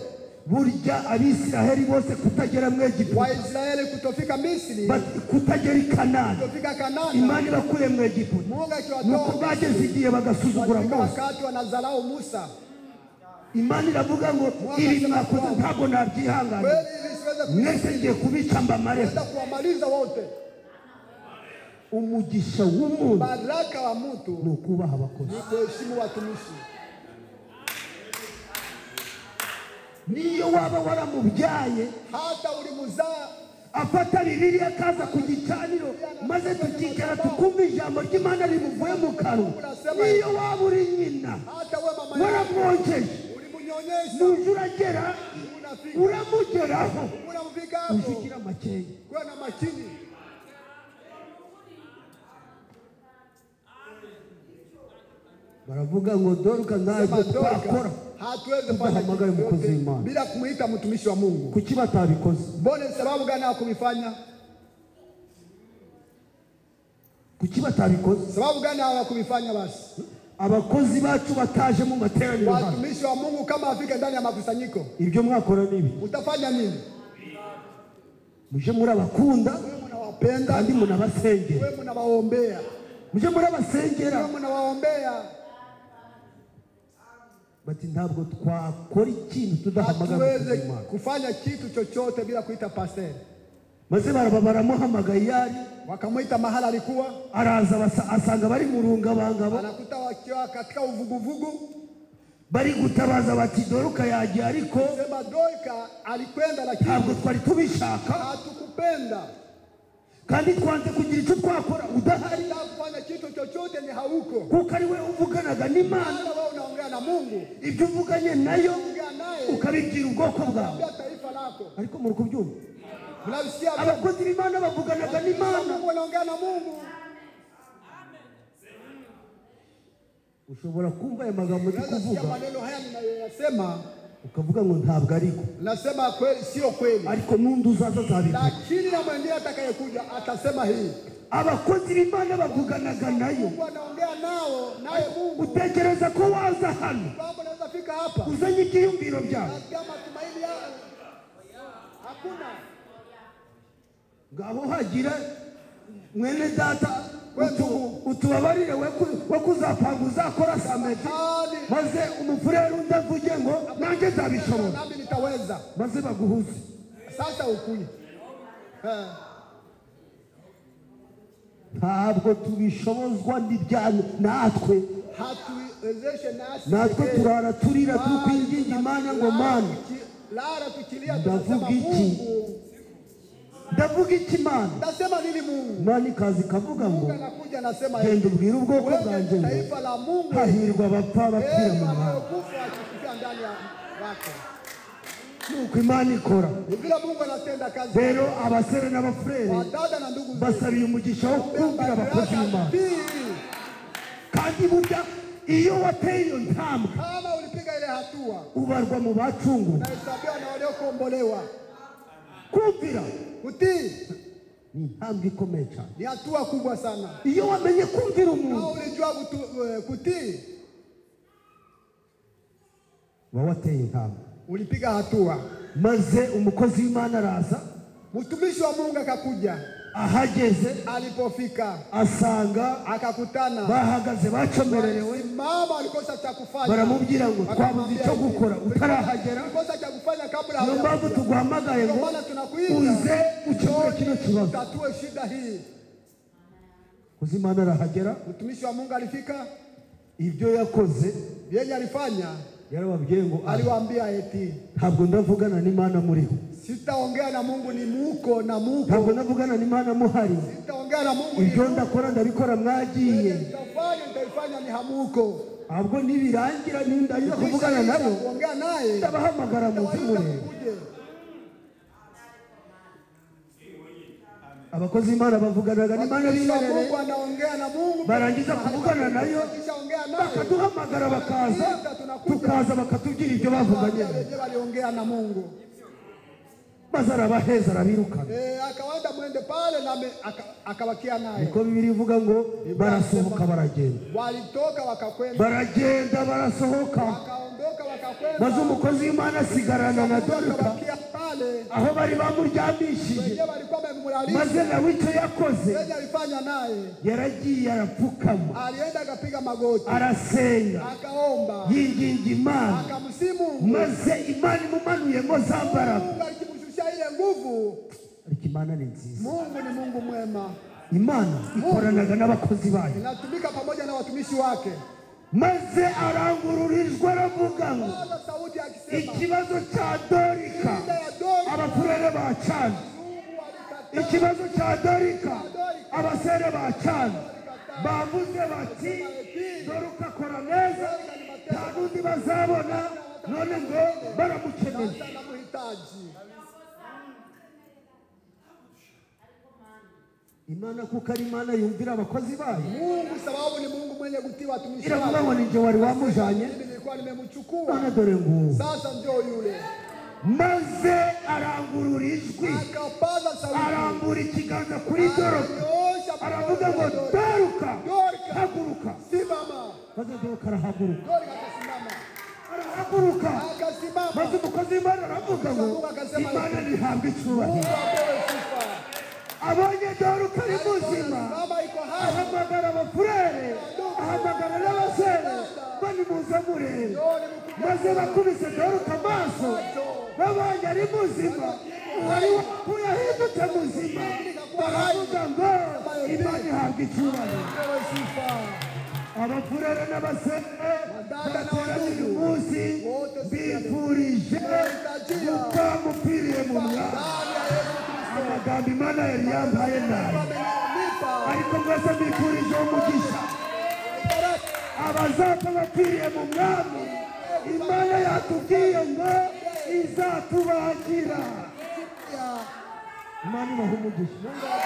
Burya Abisiraheli bose kutagera mu Egiputa, Waisraeli kutofika Misri, kutagera i Kanani, kutofika Kanani, Imana ibakuye mu Egiputa. Mungu akiwatoa, nuko bageze igihe bagasuzugura Mose, wakati wanadharau Musa. Imana iravuga ngo ibi mwakoze ntabwo nabyihanganira, mwese ngiye kubica mbamare, kuwamaliza wote. Umugisha w'umuntu, baraka wa mtu ni ukubaha abakozi, ni kuheshimu watumishi. Niyo waba waramubyaye, hata ulimuzaa, Afata Bibiliya akaza ku gicaniro, maze tukicara tukumva ijambo ry'Imana rimuvuye mu kanwa. Niyo waba uri nyina waramwonkeje, nuje uragera uramugeraho, uje ugira makeya. Baravuga ngo Doruka ntabwo twakora tudahamagaye umukozi w'Imana bila kumuita mtumishi wa Mungu. Kuki batabikoze? Mbone sababu gani hakubifanya? Kuki batabikoze? Sababu gani hawakubifanya basi? Abakozi bacu bataje mu materaniro. Watumishi wa Mungu kama afika ndani ya makusanyiko, ibyo mwakora nibi? Utafanya nini? Muje murabakunda kandi munabasengera. Wewe munawaombea. Muje murabasengera. Wewe munawaombea. Bati ntabwo twakora ikintu tudahamagara Imana. Kufanya kitu chochote bila kuita pastor. Maze baramuhamagaye yari, wakamuita mahala alikuwa, araza asanga bari mu rungabangabo, anakuta wakiwa katika uvuguvugu, bari gutabaza bati Doruka yagiye, ariko sema Doruka alikwenda, lakini ntabwo twari tubishaka, hatukupenda kandi twanze kugira icyo twakora udahari. Kufanya kitu chochote ni hauko, kuko ari we uvuganaga n'Imana, wewe unaongea na Mungu, ibyo uvuganye nayo ukabibwira ubwoko bwawe. Taifa lako. Ariko muri kubyumva, abakozi b'Imana bavuganaga n'Imana, wanaongea na Mungu. Ushobora kumva aya magambo ndi kuvuga, maneno haya ninayoyasema, ukavuga ngo ntabwo ariko. Nasema kweli, sio kweli. Ariko n'undi uzaza azabivuga, lakini na mwingine atakayekuja atasema hii. Abakozi b'Imana bavuganaga nayo, Mungu anaongea nao, naye Mungu. Utekereza ko waza hano kwamba unaweza fika hapa uzanye ibyiyumviro byawe, matumaini yao hakuna. Ngaho hagira mwene data utubabarire we kuzapanga uzakora samedi, maze umufurere undi avuge ngo nanjye nzabishobora, nami nitaweza, maze baguhuze. Sasa ukuye. Ntabwo tubishobozwa n'ibyanyu natwe, natwe turara turira tukwinginga Imana ngo Mana ndavuga iki, ndavuga iki Mana? Ndasema nini Mungu? Imana ikaza ikavuga ngo genda ubwire ubwoko bwanjye ngo hahirwa abapfa bapfira mu mwami. Nuko Imana ikora. Rero abasore n'abafurere basabiye umugisha wo kumvira abakozi b'Imana. Kandi burya iyo wateye iyo ntambwe ubarwa mu bacunguwe. Kumvira ni intambwe ikomeye cyane, ni hatua kubwa sana. Iyo wamenye kumvira umuntu, ulijua kutii, uba wateye intambwe, ulipiga hatua. Maze umukozi w'Imana araza, mtumishi wa Mungu akakuja, ahageze alipofika asanga akakutana bahagaze bacomererewe, mama alikosa cha kufanya, baramubwira ngo twabuze icyo gukora utarahagera, alikosa cha kufanya kabla. Niyo mpamvu tuguhamagaye ngo uze ukemure kino kibazo, tatue shida hii. Kuzi Imana arahagera, mtumishi wa Mungu alifika, ibyo yakoze yeye alifanya, yarababwiye ngo aliwaambia eti ntabwo ndavugana n'Imana muriho, sitaongea na Mungu ni muko na muko, ntabwo ndavugana n'Imana muhari, sitaongea na Mungu, ibyo ndakora ndabikora mwagiye, nitafanya nitaifanya ni hamuko, ahubwo nibirangira nindangiza kuvugana nayo kuongea naye ndabahamagara muze murebe. Abakozi b'Imana bavuganaga n'Imana biherereye, barangiza kuvugana nayo bakaduhamagara bakaza, tukaza bakatubwira ibyo bavuganye na Mungu. Maze arabaheza arabirukana. Akawaenda mwende pale na akabakia naye. Niko Bibiliya ivuga ngo barasohoka baragenda, walitoka wakakwenda, baragenda barasohoka, wakaondoka wakakwenda. Maze umukozi w'Imana asigarana na Doruka aho bari bamuryamishije, maze nawe icyo yakoze yaragiye arapfukama, alienda akapiga magoti, arasenga, akaomba, yinginga Imana, maze Imana imumanuyemo za mbaraga. Nguvu. Ariko Imana ni nziza. Mungu ni Mungu mwema. Imana ikoranaga n'abakozi bayo, inatumika pamoja na watumishi wake. Maze arangururijwe aravuga ngo ikibazo cya Dorika abafurere bacanye Ikibazo cya Dorika, abasore ba cyane bavuze bati Doruka akora neza, nta n'undi bazabona, none ngo baramukeneye. Imana kuko ari Imana yumvira abakozi bayo. Mungu sababu ni Mungu mwenye kutii watumishi Iravuga wake. ngo ni njye wari wamujanye, Mimi nilikuwa nimemchukua. none dore nguwo. Sasa ndio yule. Maze arangurura ijwi, Akapaza sauti. arambura ikiganza kuri Doruka, Akanyoosha mkono aravuga ngo kwa Dorika. Doruka, Dorika, haguruka. simama. Maze Doruka arahaguruka, Dorika akasimama. arahaguruka. Akasimama. Maze umukozi w'Imana aravuga ngo Imana ntihabwe icyubahiro. Mungu apewe sifa. Abonye Doruka ari muzima, Mama iko hai. ahamagara abafurere, ahamagara n'abasore ngo nimuze murebe. Maze bakubise Doruka amaso, babonye ari muzima, uwari wapfuye ahindutse muzima, baravuga ngo Imana ihabwe icyubahiro. Apewe sifa. Abafurere n'abasore bateranye uyu munsi, bifurije gupfa mupfiriye mu mwami. Ndani ya Yesu Kristo. Amagambo Imana yari yambaye nabi, Amenipa. ariko mwese mbifurije umugisha. Baraka. Abazapfa bapfiriye mu mwami, Imana yatubwiye ngo izatubagira. Imana ibahe umugisha. Mungu awabariki.